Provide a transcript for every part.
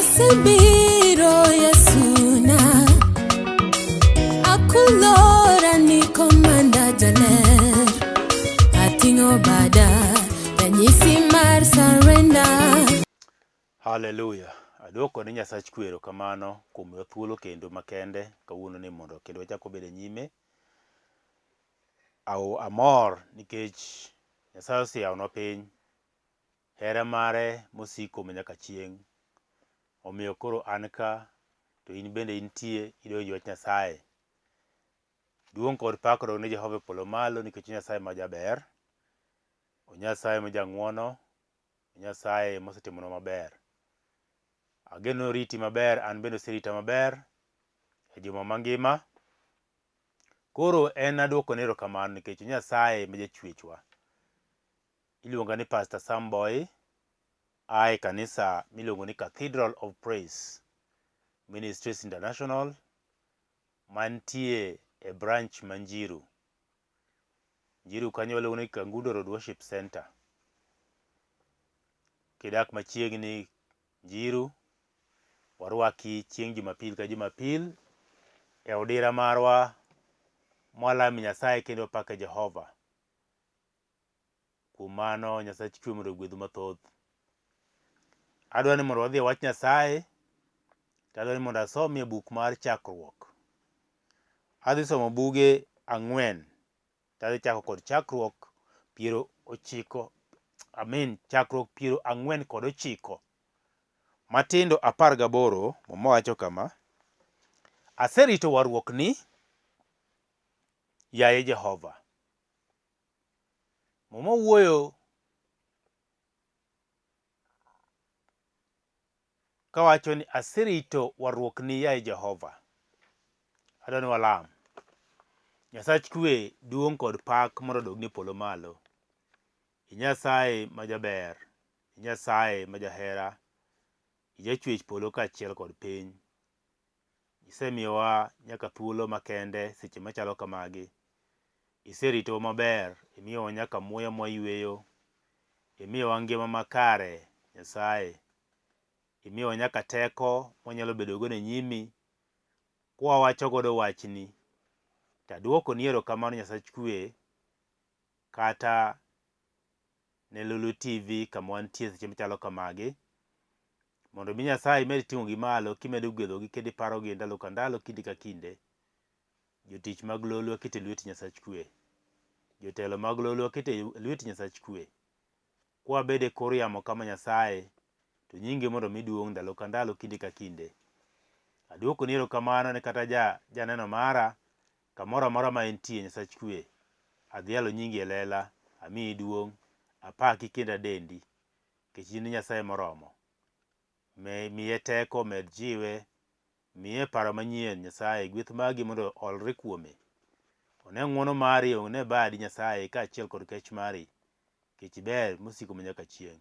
Asebiro Yesuna, akulora ni komanda jaler, ating'o bada ranyisi mar surrender. Haleluya! Adwoko ne Nyasach kwe erokamano kuom miwa thuolo kendo makende kawuono ni mondo kendo wachak wabed e nyime. Amor nikech Nyasaye oseyawonwa piny, hera mare mosiko manyaka chieng'. Omiyo koro an ka to in bende intie idwa winjo wach Nyasaye. Duong' kod pak odog ne Jehova e polo malo nikech o Nyasaye ma jaber, o Nyasaye ma jang'wono, Nyasaye mosetimonwa maber. Ageno ni oriti maber, an bende oserita maber e juma mangima. Koro en aduokone erokamano nikech Nyasaye ma jachwechwa. Iluonga ni Pastor Sam Boy, a e kanisa miluongo ni Cathedral of Praise Ministries International mantie e branch ma Njiru. Njiru kanyo waluongo ni Kangundo Road Worship Center. Kidak machiegni Njiru, warwaki chieng' Jumapil ka Jumapil e odira marwa mwalame Nyasaye kendo wapake Jehova. Kuom mano Nyasach kwe mondo ogwedhu mathoth. Adwa ni mondo wadhi e wach Nyasaye, to adwa ni mondo asomie buk mar chakruok. Adhi somo buge ang'wen to adhi chako kod chakruok piero ochiko amin chakruok piero ang'wen kod ochiko matindo apar gaboro Muma wacho kama, aserito warruokni, yaye Jehova. Muma wuoyo kawacho ni aserito warruokni yaye Jehova. Adwa ni walam. Nyasach kwe, duong' kod pak mondo odogni e polo malo. I Nyasaye ma jaber, i Nyasaye ma jahera, i jachwech polo kaachiel kod piny. Isemiyowa nyaka thuolo makende seche machalo kamagi. Iseritowa maber, imiyowa nyaka muya mwayweyo, imiyowa ngima makare Nyasaye. Imiyowa nyaka teko mwanyalo bedogo e nyimi kwawacho godo wachni. To aduokoni erokamano Nyasach kwe kata ne Lulu TV kama wantie seche machalo kamagi mondo mi Nyasaye med ting'ogi malo kimedo gwedhogi kendo iparogi ndalo ka ndalo, kinde ka kinde. Jotich mag Lolwa keto e lwet Nyasach kwe. Jotelo mag Lolwa keto e lwet Nyasach kwe. Kwabedo e kor yamo kama Nyasaye, to nyingi mondo mi duong' ndalo ka ndalo, kinde ka kinde. Aduokoni erokamano ne kata ja janeno mara kamoro amora ma entie Nyasach kwe. Adhialo nyingi e lela, amiyi duong', apaki kendo adendi, nikech in e Nyasaye moromo. Me, miye teko, med jiwe, miye paro manyien Nyasaye, gweth magi mondo olre kuome. One ng'wono mari, one badi Nyasaye, kaachiel kod kech mari, nikech iber mosiko manyaka chieng'.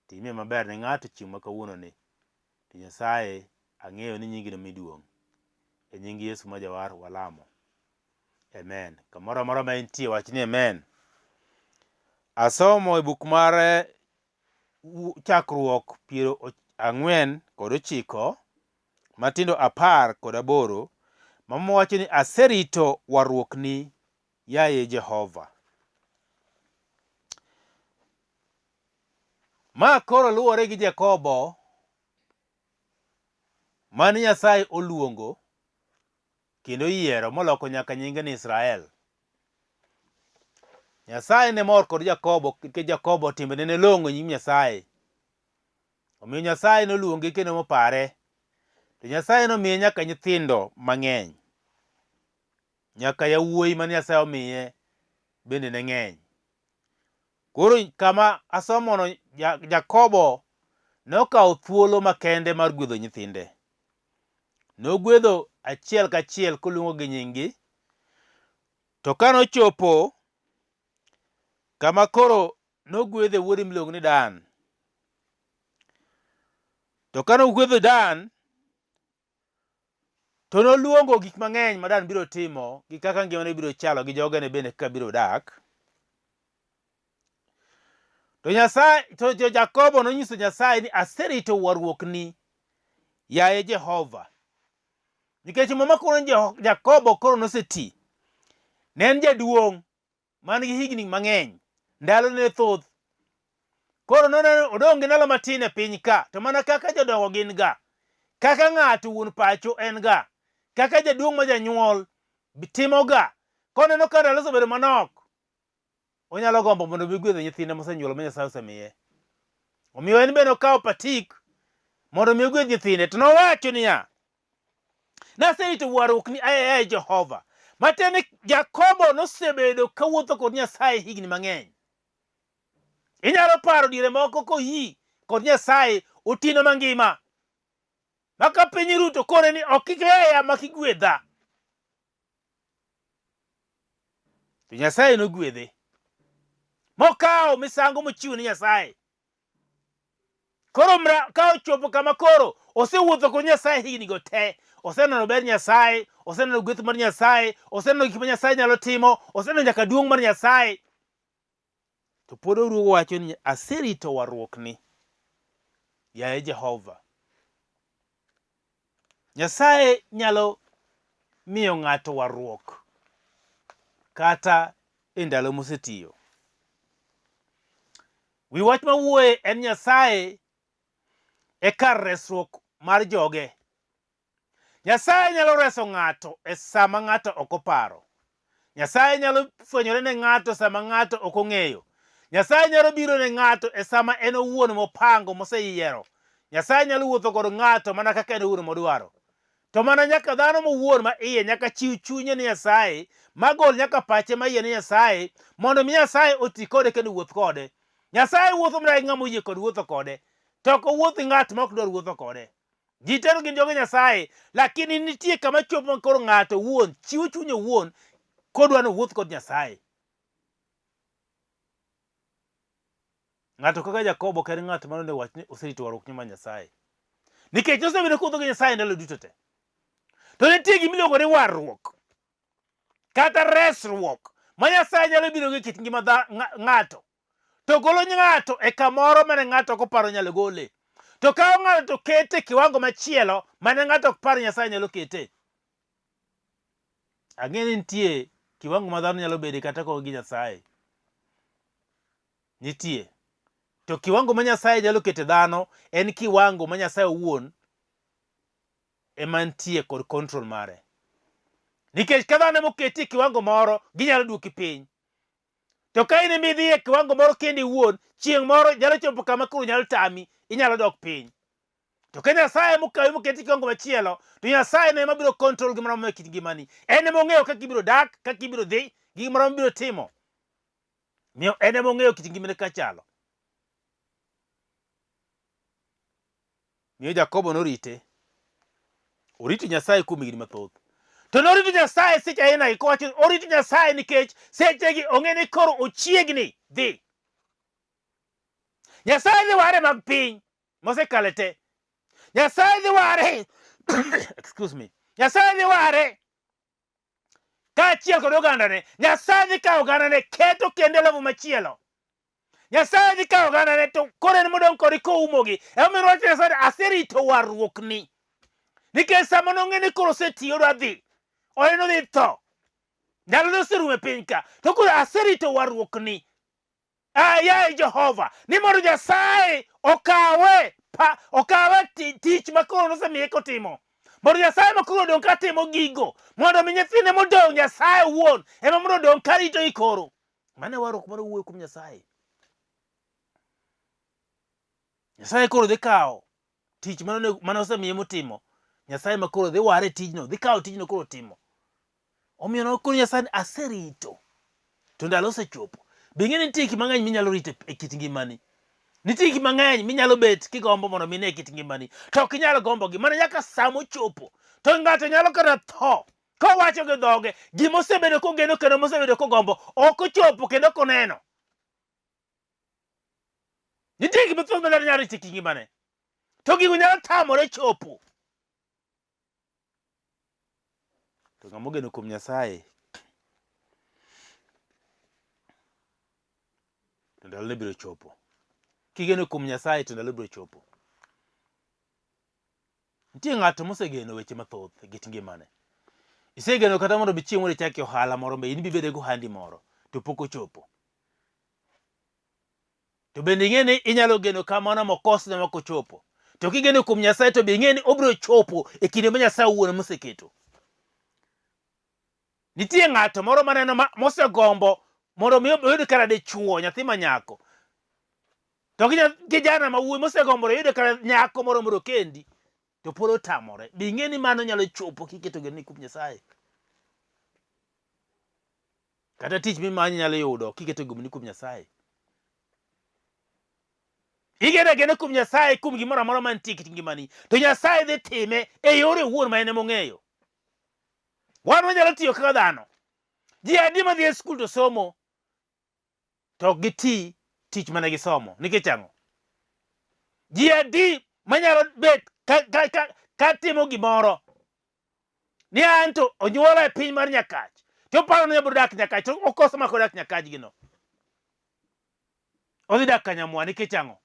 Timie maber ne ng'ato chieng' ma kawuononi, to Nyasaye ang'eyo ni nyingi nomi duong'. E nying Yesu ma Jawar walamo. Amen. Kamoro amora ma intie wach ni amen. Asomo e buk mar Chakruok piero ang'wen kod ochiko matindo apar kod aboro ma Muma wacho ni aserito warruokni yaye Jehova. Ma koro luwore gi Jakobo mane Nyasaye oluongo kendo oyiero moloko nyaka nyinge ni Israel. Nyasaye ne mor kod Jakobo nikech Jakobo timbene ne long'o e nyim Nyasaye. Omiyo Nyasaye noluonge kendo mopare. To Nyasaye nomiye nyaka nyithindo mang'eny. Nyaka yawuoyi mane Nyasaye omiye bende ne ng'eny. Koro kama asomono Jakobo nokawo thuolo makende mar gwedho nyithinde. Nogwedho achiel kachiel koluongo gi nyinggi. To ka nochopo kama koro nogwedhe wuode miluongo ni Dan. To ka nogwedho Dan, to noluongo gik mang'eny ma Dan biro timo gi kaka ngimane biro chalo gi jogene bende kaka biro dak. To Nyasaye to Jakobo nonyiso Nyasaye ni aserito warruokni. Yaye Jehova. Nikech Muma kono ni Jakobo koro noseti. Ne en jaduong' man gi higni mang'eny, ndalone thoth. Koro noneno odong' gi ndalo matin e piny ka, to mana kaka jodongo gin ga, kaka ng'ato wuon pacho en ga, kaka jaduong' ma janyuol timo ga, koneno ka ndalo osebedo manok, onyalo gombo mondo obi gwedho nyithinde mosenyuolo ma Nyasaye osemiye. Omiyo en bende okawo patik mondo mi ogwedh nyithinde. To nowacho niya, Naserito warruokni aye yaye Jehova. Matiende ni Jakobo nosebedo kawuotho kod Nyasaye higni mang'eny. Inyalo paro diere moko koyi kod Nyasaye otieno mangima. Ma ka piny ruto kore ni ok iweya mak igwedha. To Nyasaye nogwedhe. Mokawo misango mochiwo ni Nyasaye. Koro mra, ka ochopo kama koro osewuotho kod Nyasaye higni go te, oseneno ber Nyasaye, oseneno gweth mar Nyasaye, oseneno gik ma Nyasaye nyalo timo, oseneno nyaka duong' mar Nyasaye. To pod oruogo wacho ni aserito warruokni, yaye Jehova. Nyasaye nyalo miyo ng'ato warruok kata e ndalo mosetiyo. Wi wach ma wuoye en Nyasaye e kar resruok mar joge. Nyasaye nyalo reso ng'ato e sama ng'ato ok oparo. Nyasaye nyalo fwenyore ne ng'ato sama ng'ato ok ong'eyo. Nyasaye nyalo biro ne ng'ato e sama en owuon mopango moseyiero. Nyasaye nyalo wuotho kod ng'ato mana kaka en owuon modwaro. To mana nyaka dhano mowuon ma iye nyaka chiw chunye ne Nyasaye, magol nyaka pache ma iye ne Nyasaye, mondo mi Nyasaye oti kode kendo wuoth kode. Nyasaye wuotho mana gi ng'ama oyie kod wuotho kode, to ok owuoth gi ng'at ma ok dwar wuotho kode. Ji tero gin joge Nyasaye, lakini nitie kama chopo ma koro ng'ato owuon chiwo chunye owuon kodwa ni owuoth kod Nyasaye. Ng'ato kaka Jakobo ok en ng'at ma nonego wach ni oserito warruok mar Nyasaye. Nikech nosebedo kowuotho gi Nyasaye ndalo duto te. To nitie gima iluongo ni warruok kata resruok ma Nyasaye nyalo biro gi kit ngima ng'ato to golo ng'ato e kamoro mane ng'ato ok oparo nyalo gole. To kawo ng'ato to kete e kiwango machielo mane ng'ato ok par Nyasaye nyalo kete. Ang'e ni nitie kiwango ma dhano nyalo bede kata koonge gi Nyasaye. Nitie. To kiwango ma Nyasaye nyalo kete dhano en kiwango ma Nyasaye owuon ema nitie kod control mare. Nikech ka dhano ema oketi e kiwango moro, ginyalo duoki piny. To ka in ema idhi e kiwango moro kendi iwuon, chieng' moro nyalo chopo kama koro nyalo tami, inyalo dok piny. To ka Nyasaye mokawi moketi kiwango machielo, to Nyasaye ne ema biro control gimoro amora e kit ngimani. En ema ong'eyo kaka ibiro dak, kaka ibiro dhi, gi gimoro amora mibiro timo. Miyo en ema ong'eyo kit ngimane kaka chalo. Miyo Jakobo norite. Orito Nyasaye kuom higni mathoth. To norito Nyasaye seche aina kowacho orito Nyasaye nikech sechegi ong'e ni koro ochiegni dhi. Nyasaye dhi ware mag piny mosekale te. Nyasaye dhi ware excuse me. Nyasaye dhi ware kaachiel kod ogandane. Nyasaye dhi kawo ogandane keto kendo e level machielo. Nyasaye dhi kawo ogandane to koro en modong' kode koumogi. Emomiyo nowacho Nyasaye ni aserito warruokni. Nikech sama nong'e ni koro osetiyo odwa dhi, oneno odhi tho. Ndalone oserumo e piny ka. To koro aserito warruokni. Ah, yaye Jehova, ni mondo Nyasaye okawe pa, okawe tich ma koro nosemiye kotimo. Mondo Nyasaye ma koro odong' ka timo gigo, mondo mi nyithinde modong' Nyasaye owuon ema mondo odong' ka ritogi koro. Mano e warruok mar wuoyo kuom Nyasaye. Nyasaye koro dhi kawo tich mane osemiye motimo. Nyasaye ma koro dhi ware tijno, dhi kawo tijno koro timo. Omiyo nokoro Nyasaye ni aserito to ndalo osechopo. Be ing'e ni nitie gik mang'eny minyalo rito e kit ngimani? Nitie gik mang'eny minyalo bet kigombo mondo mi ine e kit ngimani, to ok inyal gombogi mana nyaka sa mochopo. To ng'ato nyalo kata tho kowacho gi dhoge gima osebedo kogeno kendo mosebedo kogombo ok ochopo kendo ok oneno. Nitie gik mathoth ma dhano nyalo rito e kit ngimane, to gigo nyalo tamore chopo. To ng'ama ogeno kuom Nyasaye to ndalone biro chopo. Kigeno kuom Nyasaye to ndalo biro chopo. Nitie ng'ato mosegeno weche mathoth e kit ngimane. Isegeno kata mondo mi chieng' moro ichaki ohala moro be in bibede gi ohandi moro to pok ochopo. To bende ing'e ni inyalo geno kamano mokosne mok ochopo. To kigeno kuom Nyasaye to be ing'e ni obiro chopo e kinde ma Nyasaye owuon moseketo. Nitie ng'ato moro maneno ma mosegombo mondo mi oyud kara dichuo nyathi ma nyako. To gi kijana ma wuoyi mosegombo mondo oyud kara nyako moro mondo okendi to pod otamore. Be ing'e ni mano nyalo chopo kiketo genoni kuom Nyasaye? Kata tich mimanyo inyalo yudo kiketo gomoni kuom Nyasaye. Igeno agena kuom Nyasaye kuom gimoro amora mantie e kit ngimani, to Nyasaye dhi time e yore owuon ma en ema ong'eyo. Wan wanyalo tiyo kaka dhano. Ji adi madhi e skul to somo to ok giti tich mane gisomo. Nikech ang'o? Ji adi manyalo bet ka, ka, ka, ka timo gimoro ni an to onyuola e piny mar Nyakach to oparo ni obiro dak Nyakach to okoso mak odak Nyakach gino. Odhi dak Kanyamwa nikech ang'o?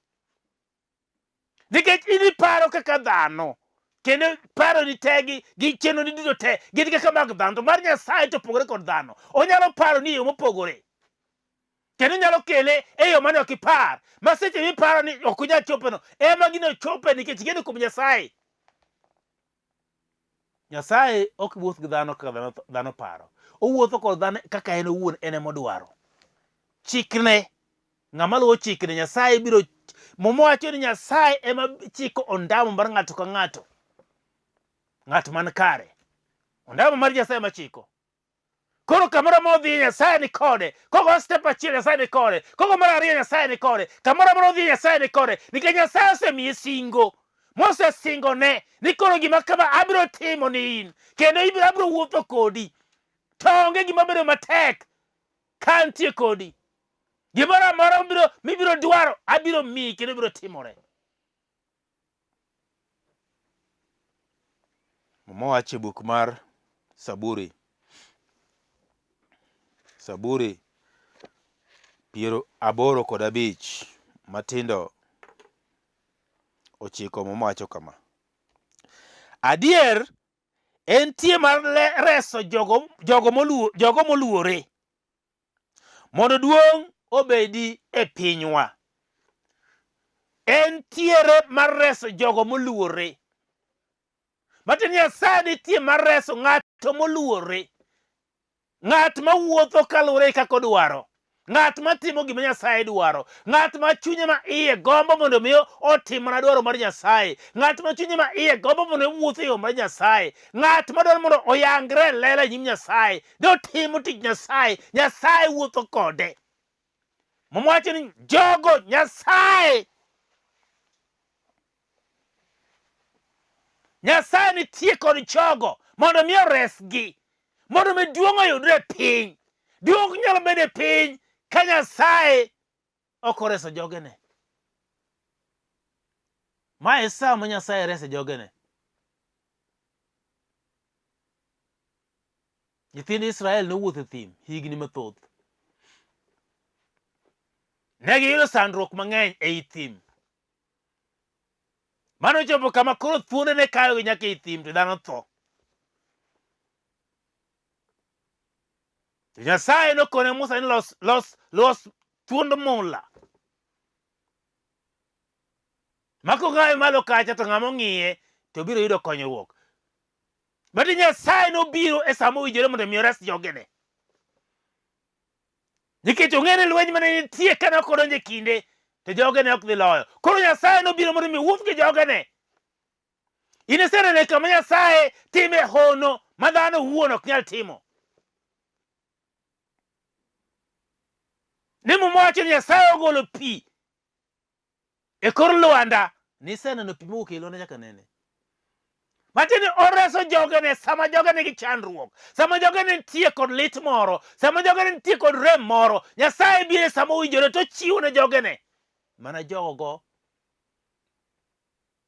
Nikech in iparo kaka dhano kendo paro ni te gi gi chenro ni duto te gin kaka mag dhano to mar Nyasaye to opogore kod dhano. Onyalo paro ni e yo mopogore kendo nyalo kele e yo mane ok ipar ma seche miparo ni ok onyal chopeno ema gino chope nikech igeno kuom Nyasaye. Nyasaye ok wuoth gi dhano kaka dhano, dhano paro. Owuotho kod dhano kaka en owuon en ema odwaro. Chikne, ng'ama luwo chikne Nyasaye biro Muma wacho ni Nyasaye ema chiko ondamo mar ng'ato ka ng'ato. Ng'at man kare. Ondamo mar Nyasaye ema chiko. Koro kamoro modhiye Nyasaye ni kode. Kogo step achiel Nyasaye ni kode. Kogo mar ariyo Nyasaye ni kode. Kamoro amora odhiye Nyasaye ni kode. Nikech Nyasaye osemiye singo. Mosesingone ni koro gima kama abiro timo ni in. Kendo ibiro abiro wuotho kodi. To onge gima bedo matek ka antie kodi. Gimoro amora mibiro dwaro abiro miyi kendo biro timore. Muma wacho e buk mar Saburi, Saburi 85 matindo 9 Muma wacho kama: Adier entie mar reso jogo, jogo, moluo, jogo moluore Mondo duong' obedi e pinywa. Entiere mar reso jogo moluore. Matiende ni Nyasaye nitie mar reso ng'ato moluore. Ng'at ma wuotho kaluwore gi kaka odwaro. Ng'at ma timo gima Nyasaye dwaro. Ng'at ma chunye ma iye gombo mondo mi otim mana dwaro mar Nyasaye. Ng'at ma chunye ma iye gombo mondo owuoth e yo mar Nyasaye. Ng'at ma dwaro mondo oyangre e lela e nyim Nyasaye. Notimo tich Nyasaye, Nyasaye wuotho kode. Muma wacho ni jogo Nyasaye Nyasaye nitie kod jogo mondo mi oresgi, mondo mi duong' oyudre e piny. Duong' ok nyal bedo e piny ka Nyasaye ok oreso jogene. Ma e sa ma Nyasaye rese jogene. Nyithind Israel nowuotho e thim higni mathoth. Ne giyudo sandruok mang'eny ei thim. Mano ochopo kama koro thuonde ne kayogi nyaka ei thim to dhano tho. To Nyasaye nokone Musa ni los, los, los thuond mula. Ma kong'awe malo kacha to ng'ama ong'iye to biro yudo konyruok. But Nyasaye nobiro e sama owinjore mondo mi ores jogene. Nikech ong'e ni lweny mane nitie kane ok odonjo e kinde to jogene ok dhi loyo. Koro Nyasaye nobiro mondo mi owuoth gi jogene. In iseneno kama Nyasaye time hono ma dhano owuon ok nyal timo. Ni Muma wacho ni Nyasaye ogolo pi e kor lwanda niseneno pi mowuok e lwanda nyaka nene matiende ni oreso jogene sama jogene nigi chandruok sama jogene nitie kod lit moro sama jogene nitie kod rem moro nyasaye biro e sama owinjore to ochiwo ne jogene mana jogo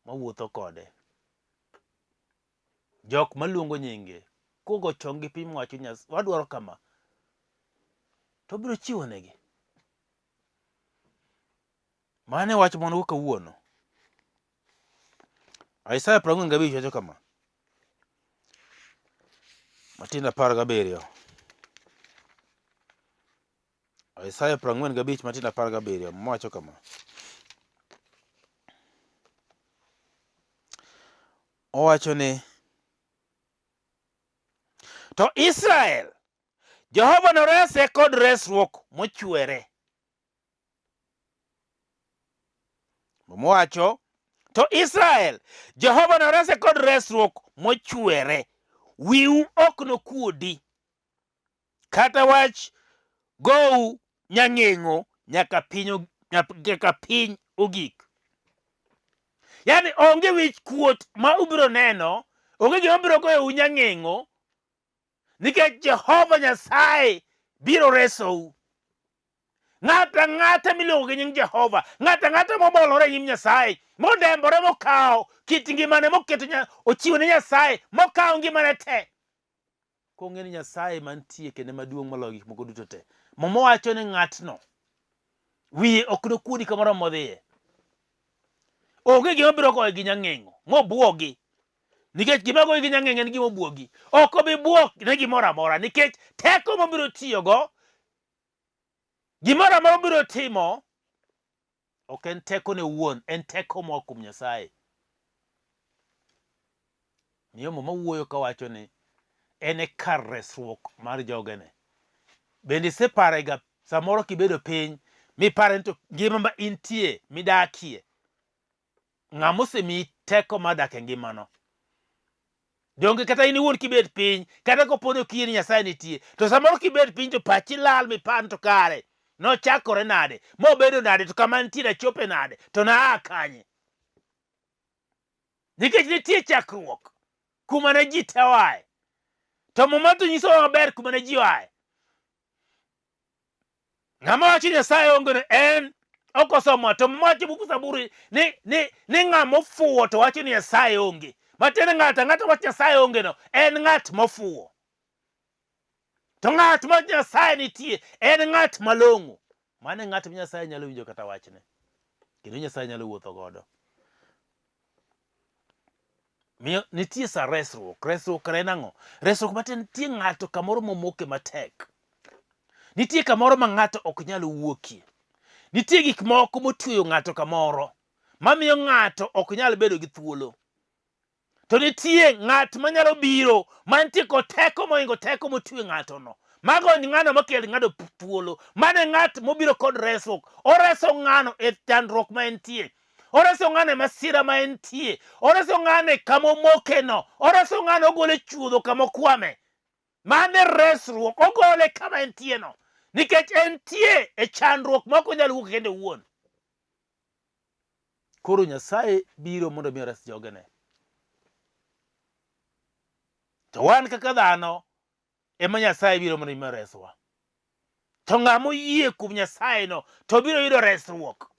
mawuotho kode jok maluongo nyinge kogo chonggi piny mowacho ni wadwaro kama to obiro chiwonegi Mano e wach ma wan go kawuono. Isaya 45 wacho kama. Matindo 17. Isaya 45 matindo 17 mawacho kama. Owacho ni to Israel Jehova norese kod resruok mochwere. Mowacho to Israel Jehova norese kod resruok mochwere. Wiu ok nokuodi kata wach gou nyang'eng'o nyaka piny nyaka piny ogik. Yaani onge wich kuot ma ubiro neno, onge gima biro goyou nyang'eng'o nikech Jehova Nyasaye biro resou. Ng'ato ang'ata miluongo gi nying Jehova, ng'ato ang'ata mobolore e nyim Nyasaye, modembore mokawo kit ngimane moketo ochiwo ne Nyasaye, mokawo ngimane te, kong'e ni Nyasaye mantie kendo maduong' moloyo gik moko duto te. Muma wacho ni ng'atno wiye ok nokuodi kamoro modhiye. Onge gima biro goye gi nyang'eng'o mobwogi. Nikech gima goyi gi nyang'eng'o en gima obwogi. Ok obi bwok ne gimoro amora nikech teko mobiro tiyogo, gimoro amora mobiro timo ok en tekone owuon, en teko moa kuom Nyasaye. Miyo Muma wuoyo kawacho ni en e kar resruok mar jogene. Bende iseparega samoro kibedo piny mipare ni to ngima ma intie midakie ng'ama osemiyi teko mar dak e ngimano? Donge kata in iwuon kibet piny, kata kopo ni ok iyie ni Nyasaye nitie, to samoro kibet piny to pachi lal mipar ni to kare nochakore nade, mobedo nade, to kama nitie nachope nade, to naa kanye? Nikech nitie chakruok kuma ne ji te oaye. To Muma to nyisowa maber kuma ne ji oaye. Ng'ama wacho Nyasaye onge no en ok osomo to Muma wacho buk Zaburi ni ni ni ng'ama ofuwo to wacho ni Nyasaye onge. Matiende ng'ato ang'ata wacho Nyasaye onge no en ng'at mofuwo. To ng'at ma Nyasaye nitie en ng'at malong'o. Mano e ng'at ma Nyasaye nyalo winjo kata wachne. Kendo Nyasaye nyalo wuotho godo. Miyo nitie sa resruok. Resruok kare en ang'o? Resruok matiende nitie ng'ato kamoro momoke matek. Nitie kamoro ma ng'ato ok nyal wuokie. Nitie gik moko motweyo ng'ato kamoro mamiyo ng'ato ok nyal bedo gi thuolo. To nitie ng'at manyalo biro mantie kod teko mohingo teko motwe ng'ato no. Mago en ng'ano makel ng'ado thuolo. Mano e ng'at mobiro kod resruok. Oreso ng'ano e chandruok ma entie. Oreso ng'ano e masira ma entie. Oreso ng'ano e kama omokeno. Oreso ng'ano ogole chuodho kama okwame. Mano e resruok. Ogole kama entieno. Nikech entie e chandruok ma ok onyal wuok kende owuon. Koro Nyasaye biro mondo mi ores jogene. To wan kaka dhano ema Nyasaye biro mondo mi oreswa. To ng'ama oyie kuom Nyasaye no to biro yudo resruok.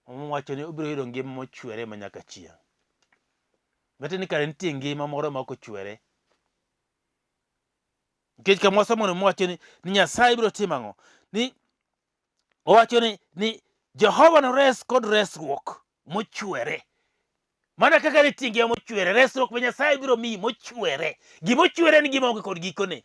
Owacho ni obiro yudo ngima mochwere ma nyaka chieng'. Matiende ni kare nitie ngima moro ma ok ochwere. Nikech kama wasomono mowacho ni, ni Nyasaye biro timo ang'o? Ni owacho ni, ni Jehova nores kod resruok mochwere. Mana kaka nitie ngima mochwere, resruok ma Nyasaye biro miyi mochwere. Gima ochwere en gima onge kod gikone.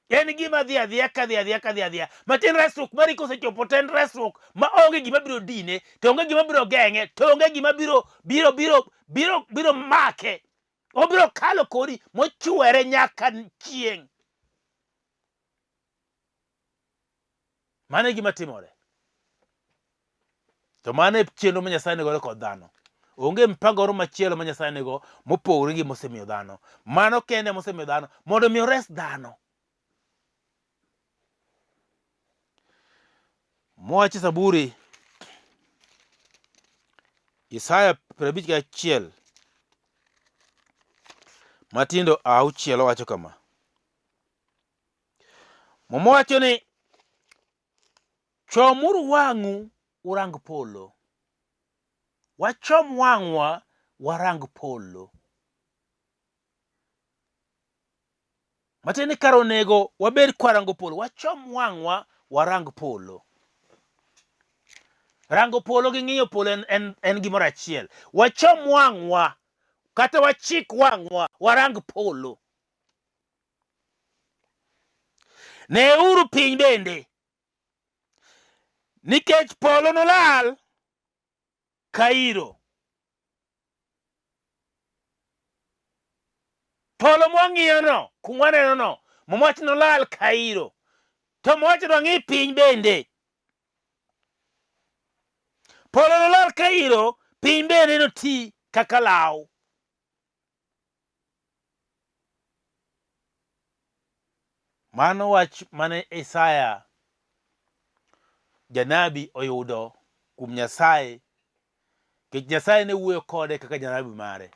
En gima dhi adhiya ka dhi adhiya ka dhi adhiya. Matin resruok mari kosechopo to en resruok ma onge gima biro dine, to onge gima biro geng'e, to onge gima biro biro biro biro biro make. Obiro kalo kodi mochwere nyaka chieng'. Mano e gima timore. To mano e chenro ma Nyasaye nigodo kod dhano. Onge mpango moro machielo ma Nyasaye nigo mopogore gi mosemiyo dhano. Mano kende mosemiyo dhano mondo mi ores dhano. Mowach e Zaburi Isaya 51 matindo auchiel owacho kama. Muma wacho ni chomuru wang'u urang polo. Wachom wang'wa warang polo. Matiende ni kar onego wabed kwarango polo, wachom wang'wa warang polo. Rango polo gi ng'iyo polo en, en, en gimoro achiel. Wachom wang'wa kata wachik wang'wa warang polo. Neuru piny bende, nikech polo nolal ka iro. Polo mwang'iyono, kuma wanenono, Muma wacho nolal ka iro. To Muma wacho ni wang'i piny bende. Polo nolal ka iro, piny bende noti kaka law. Mano wach mane Isaya janabi oyudo kuom Nyasaye, nikech Nyasaye ne wuoyo kode kaka janabi mare.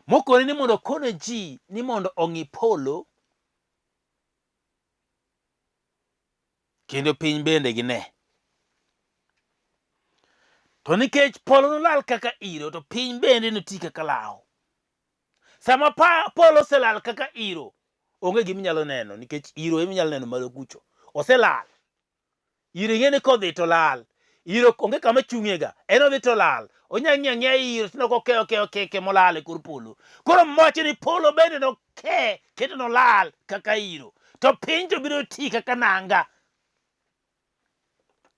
Mokone ni mondo okone ji ni mondo ong'i polo kendo piny bende gine. To nikech polo nolal kaka iro, to piny bende noti kaka law. Sama pa, polo oselal kaka iro, onge gima inyalo neno nikech iro ema inyalo neno malo kucho. Oselal. Iro ing'e ni kodhi to lal. Iro onge kama chung'ie ga. En odhi to lal. Onya ng'iyo ang'iya iro tineno koke oke oke oke molal e kor polo. Koro mowacho ni polo bende noke kendo nolal kaka iro. To piny to biro ti kaka nanga.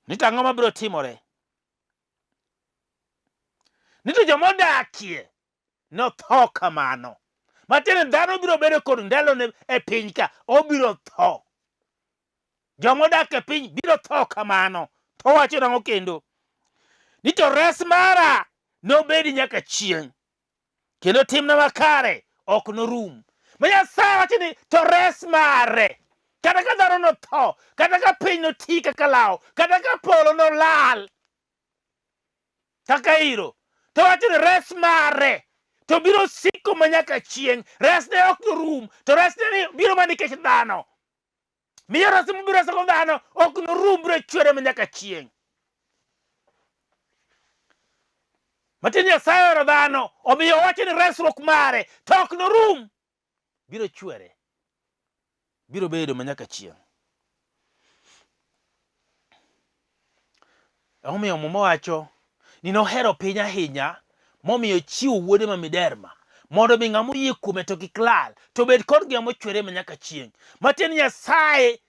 Ni to ang'o mabiro timore? Ni to joma odakie notho kamano. Matiende dhano biro bedo kod ndalone e piny ka, obiro tho. Joma odak e piny biro tho kamano. To wacho nang'o kendo? Ni to res mara nobedi nyaka chieng', kendo timna makare ok norum. Ma Nyasaye wacho ni to res mare kata ka dhano notho, kata ka piny noti kaka law, kata ka polo nolal kaka iro, to wacho ni res mare to biro siko ma nyaka chieng'. Resne ok norum, to resne ni biro mana nikech dhano. Miyo res mobiro resogo dhano ok norum, biro chwere ma nyaka chieng'. Matiende Nyasaye ohero dhano, omiyo owacho ni resruok mare to ok norum, biro chwere, biro bedo ma nyaka chieng'. Emomiyo Muma wacho ni nohero piny ahinya momiyo ochiwo wuode ma miderma mondo mi ng'ama oyie kuome to kik lal to obed kod ngima mochwere ma nyaka chieng'. Matiende ni Nyasaye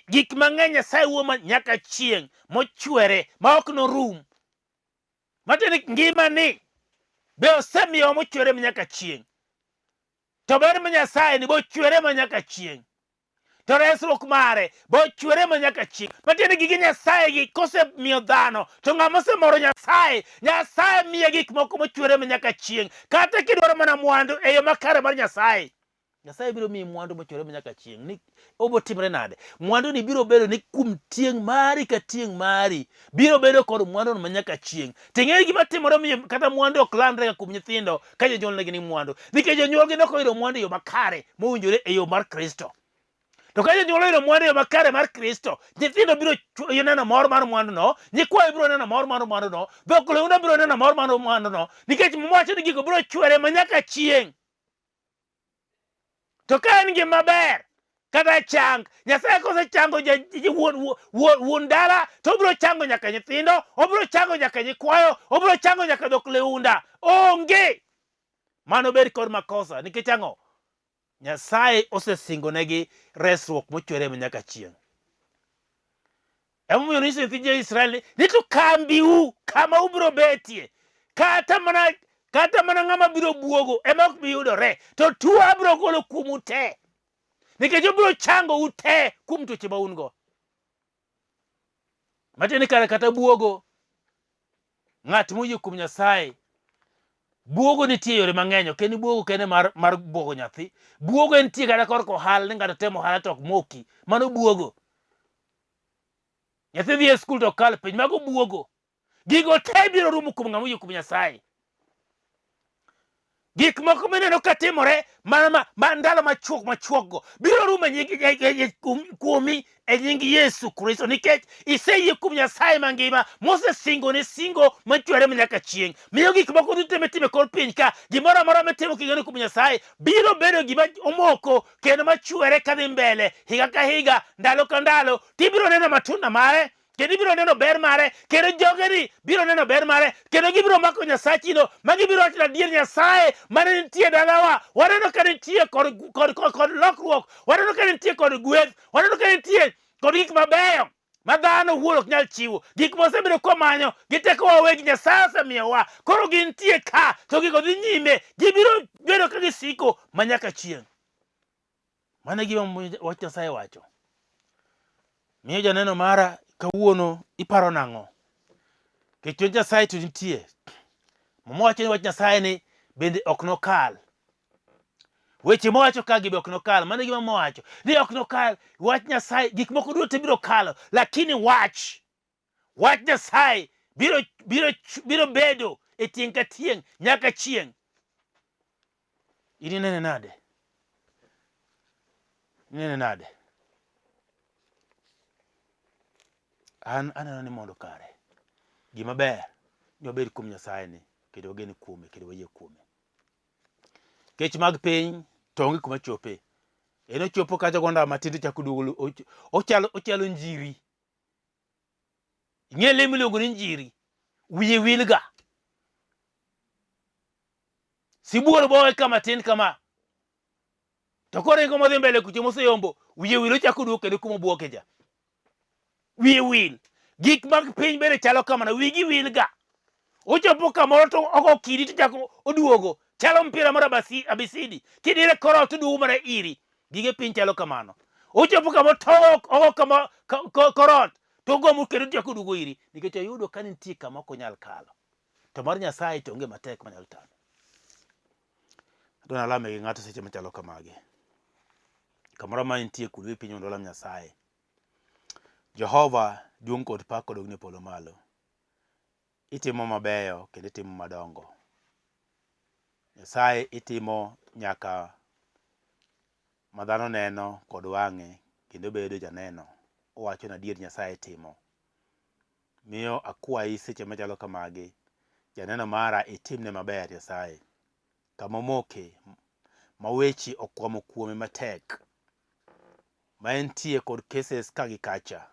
gik mang'eny Nyasaye wuo ma nyaka chieng' mochwere ma ok norum. Matiende ni ngimani be osemiyowa mochwere ma nyaka chieng'. To ber ma Nyasaye ni bochwere ma nyaka chieng'. To resruok mare bochwere ma nyaka chieng'. Matiende gige Nyasaye gi kosemiyo dhano, to ng'ama osemoro Nyasaye, Nyasaye miye gik moko mochwere ma nyaka chieng'. Kata kidwaro mana mwandu e yo makare mar Nyasaye, Nyasaye biro miyi mwandu mochwere ma nyaka chieng'. Ni obo timre nade? Mwandu ni biro bedo ni kuom tieng' mari ka tieng' mari biro bedo kod mwandu no ma nyaka chieng'. To ing'eyo gima timore miyo kata mwandu ok landre ga kuom nyithindo ka jonyuol negi ni mwandu. Nikech jonyuolgi ne ok oyudo mwandu e yo makare mowinjore e yo mar Kristo. To ka jonyuol oyudo mwandu e yo makare mar Kristo, nyithindo biro neno mor mar mwanduno, nyikwayo biro neno mor mar mwanduno, dhok leunda biro neno mor mar mwanduno, nikech Muma wacho ni gigo biro chwere ma nyaka chieng'. To ka en gima ber kata chang, Nyasaye kosechango wuon dala to obiro chango nyaka nyithindo, obiro chango nyaka nyikwayo, obiro chango nyaka dhok leunda. Onge mano bed kod makosa nikech ang'o? Nyasaye osesingonegi resruok mochwere nyaka chieng'. Emomiyo nonyiso nyithi jo-Israel ni, ni to kambiu kama ubiro betie, kata mana ng'ama biro buogo ema ok bi yudore, to tuo abiro golo kuomu te, nikech obiro changou te kuom tuoche ma un go. Matiende ni kare kata buogo, ng'at moyie kuom Nyasaye, buogo nitie yore mang'eny, ok en buogo kende mar buogo nyathi. Buogo entie kata korka ohala ni ng'ato temo ohala to ok moki, mano buogo. Nyathi dhi e skul to kal penj, mago buogo. Gigo te biro rumo kuom ng'ama oyie kuom Nyasaye. Gik moko mineno ka timore mana ma ndalo machuok machuok go biro rumo kuomi e nying Yesu Kristo nikech iseyie kuom Nyasaye mangima mosesingoni singo machwere manyaka chieng'. Miyo gik moko duto mitimo e kor piny ka, gimoro amora mitimo kigeno kuom Nyasaye biro bedo gima omoko kendo machwere kadhi mbele higa ka higa, ndalo ka ndalo, tibiro neno matunda mare. kendo ibiro neno ber mare, kendo jogeni biro neno ber mare, kendo gibiro mako Nyasachino ma gibiro wacho adier Nyasaye mane nitie dalawa. Waneno ka nitie kod, kod, kod, kod lokruok, waneno ka nitie kod gweth, waneno ka nitie kod gik mabeyo ma dhano wuon ok nyal chiwo. Gik mosebedo kwamanyo gi tekowa wawegi Nyasaye osemiyowa, koro gintie ka, to gigo dhi nyime, gibiro bedo ka gisiko ma nyaka chieng'. Mano e gima wach Nyasaye wacho. Miyo janeno mara kawuono iparo nang'o? Nikech wach Nyasaye to nitie. Muma wacho ni wach Nyasaye ni bende ok nokal. Weche mowacho ka gi be ok nokal. Mano e gima Muma wacho. Ni ok nokal. Wach Nyasaye gik moko duto biro kalo, lakini wach wach Nyasaye biro biro biro bedo e tieng' ka tieng' nyaka chieng'. In inene nade? Inene nade? An aneno ni mondo kare gima ber ni wabed kuom Nyasaye ni kendo wagen kuome kendo wayie kuome. Kech mag piny to onge kuma chope. En ochopo kacha gonda matin to chako duogo ochalo ochalo njiri. Ing'e le miluongo ni njiri, wiye wilga. Sibuor bowe kama tin kama. To koringo modhi mbele kucho moseyombo, wiye wil ochako duogo kendo kuma obuoke cha. Wiye wil. Gik mag piny bende chalo kamano, wigi wilga. Ochopo kamoro to ogo kidi to chako oduogo. Chalo mpira mar abisidi. Kidire kor ot to oduogo mana iri. Gige piny chalo kamano. Ochopo kama to ogo kama kor ot to ogomo kendo chako oduogo iri nikech oyudo ka nitie kama ok onyal kalo. To mar Nyasaye to onge matek manyalo tame. Adwa nalame gi ng'ato seche machalo kamagi. Kamoro ma intie kuno e piny mondo walam Nyasaye. Jehova duong' kod pak odogni e polo malo. Itimo mabeyo kendo itimo madongo. Nyasaye itimo nyaka ma dhano neno kod wang'e kendo bedo janeno. Owacho ni adier Nyasaye timo. Miyo akwayi seche machalo kamagi, janeno mara itimne maber Nyasaye. Kama omoke, ma weche okwamo kuome matek, ma entie kod cases ka gi kacha,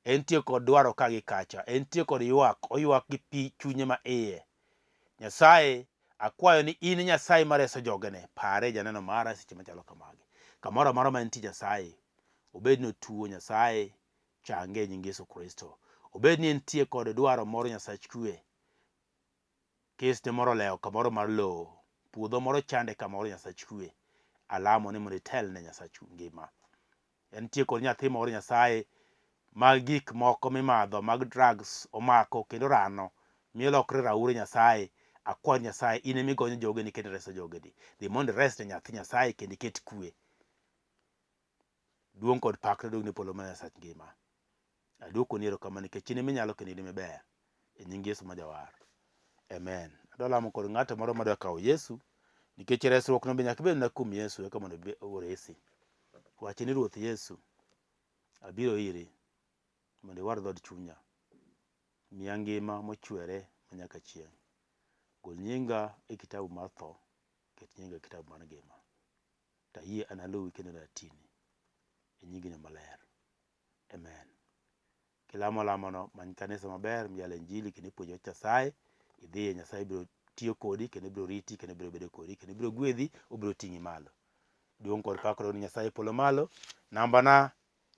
entie kod dwaro ka gi kacha, entie kod ywak, oywak gi pi chunye ma iye. Nyasaye, akwayo ni in Nyasaye mareso jogene, pare janeno mara seche machalo kamagi. Kamoro amora ma entie Nyasaye, obed ni otuo Nyasaye, change e nying Yesu Kristo. Obed ni entie kod dwaro moro Nyasach kwe, kes ne moro olewo kamoro mar lowo, puodho moro chande kamoro Nyasach kwe, alamo ni mondo itelne Nyasach ngima. Entie kod nyathi moro Nyasaye ma gik moko mimadho mag drugs omako kendo rano miyo lokre raure Nyasaye, akwayo Nyasaye in ema igonyo jogeni kendo ireso jogeni. Dhi mondo ires ne nyathi Nyasaye kendo iket kwe. Duong' kod pak nodog ne polo mar Nyasach ngima. Aduokoni erokamano nikech in ema inyalo kendo in ema iber. E nying Yesu ma Jawar. Amen. Adwa lamo kod ng'ato moro madwa kawo Yesu nikech resruok no be nyaka ibed mana kuom Yesu eka mondo oresi. Wachi ni Ruoth Yesu, abiro iri mondo iwar dhood chunya. Miya ngima mochwere ma nyaka chieng'. Gol nyinga e kitabu mar tho, ket nyinga e kitabu mar ngima. To ayie analuwi kendo natini e nyingino maler. Amen. Kilamo lamono, many kanisa maber miyale injili kendo ipuonjo wach Nyasaye, idhiye Nyasaye biro tiyo kodi kendo biro riti kendo biro bedo kodi kendo biro gwedhi, obiro ting'i malo. Duong' kod pak ni Nyasaye polo malo. Namba na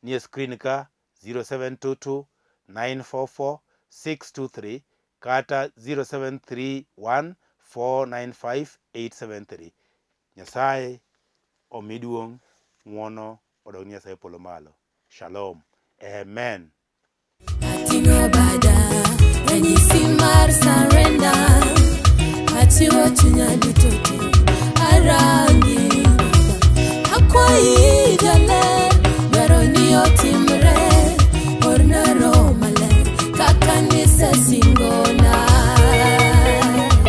ni e screen ka 0722 944 623 kata 0731 495 873. Nyasaye omi duong', ng'wono odog ni Nyasaye polo malo. Shalom. Amen. Ating'o bada, ranyisi mar surrender. Achiwo chunya duto.